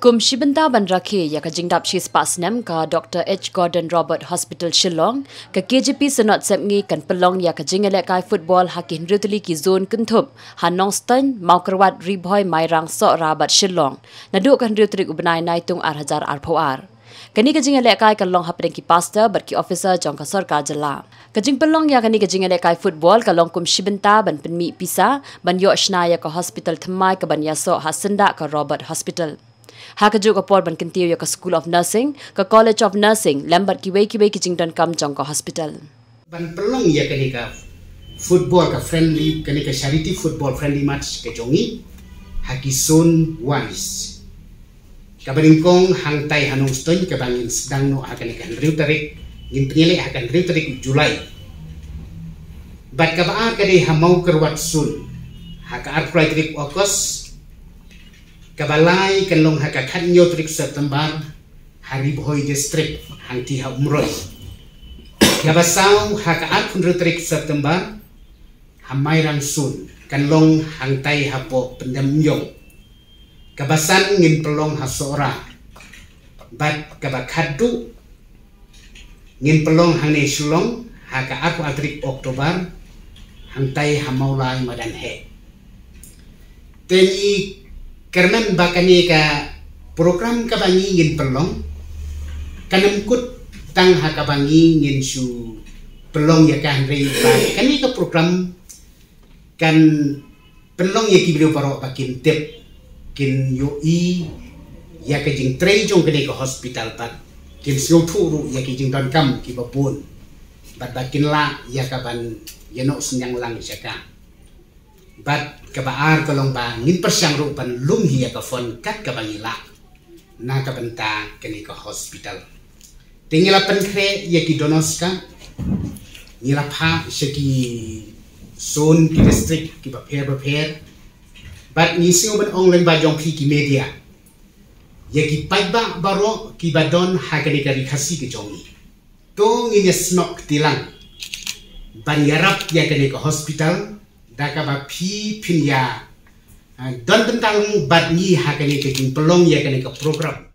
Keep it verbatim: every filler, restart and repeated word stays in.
Kum shi bynta ban rakhe ïa ka jingdap shispah snem ka Dr H Gordon Roberts Hospital Shillong, ka K J P Synod Sepngi kan pynlong ïa ka jingïalehkai football ha ki hynriew tylli ki zone kynthup ha Nongstoiñ, Mawkyrwat, Ri-Bhoi, Mairang, Sohra bad Shillong naduh ka hynriew tarik u bnai Naitung ar hajar arphew ar. Kane ka jingïalehkai kan long hapdeng ki pastor bad ki officer jong ka sorkar jylla. Ka jingpynlong ïa kane ka jingïalehkai football ka long kum shi bynta ban pynmih pisa ban ïoh shna ïa ka hospital thymmai kaban ïasoh ha syndah ka Roberts Hospital. Ha kajuh ka por ban kyntiew ïa ka School of Nursing, ka College of Nursing lem bad kiwei kiwei ki jingdonkam jong ka hospital. Ban pynlong ïa kane ka football ka friendly, kane ka charity football friendly match ka jong ngi ha ki zone wise. Kaba nyngkong hangtai ha Nongstoiñ kaba ngin sdang noh ha kane ka hynriew tarik, ngin pynïaleh ha ka hynriew tarik July. Bad kaba ar ka dei ha Mawkyrwat zone ha ka arphew lai tarik August. Kaba lai kan long ha ka khathynñiew tarik September ha Ri-Bhoi District, hangtei ha Umroi. Kaba saw ha ka arphew hynriew tarik September ha Mairang zone, kan long hangtai hapoh Pyndem Umïong. Kaba san ngin pynlong ha Sohra. Bad kaba khatduh ngin pynlong hangne Shillong ha ka arphew ar tarik October, hangtai ha Mawlai Madan Heh. Te ngi kyrmen ba kane ka program kaba ngi ngin pynlong kan ym kut tang ha kaba ngi ngin shu pynlong ïa ka, hynrei ba kane ka program kan pynlong ïa ki briew baroh ba kin tip, kin ïohi ïa ka jingtrei jong kane ka hospital bad kin sngewthuh ruh ïa ki jingdonkam kiba bun bad ba kin lah ïa ka ban ïanoh synñiang lang sha ka. Bad kaba ar ka long ba ngin pyrshang ruh ban lum hi ïa ka fund kat kaba ngi lah na ka bynta kane ka hospital. Te ngi la pynkhreh ïa ki donors ka, ngi la phah sha ki zone, ki district kiba pher ba pher. Bad ngi sngew ban ong lyngba jong phi ki media ïa ki paidbah baroh kiba don ha kane ka ri Khasi ka jong ngi. To ngin ïa snoh kti lang ban ïarap ïa kane ka hospital da kaba phi phin ïa, ah, don bynta lang bad ngi ha kane ka jingpynlong ïa kane ka program.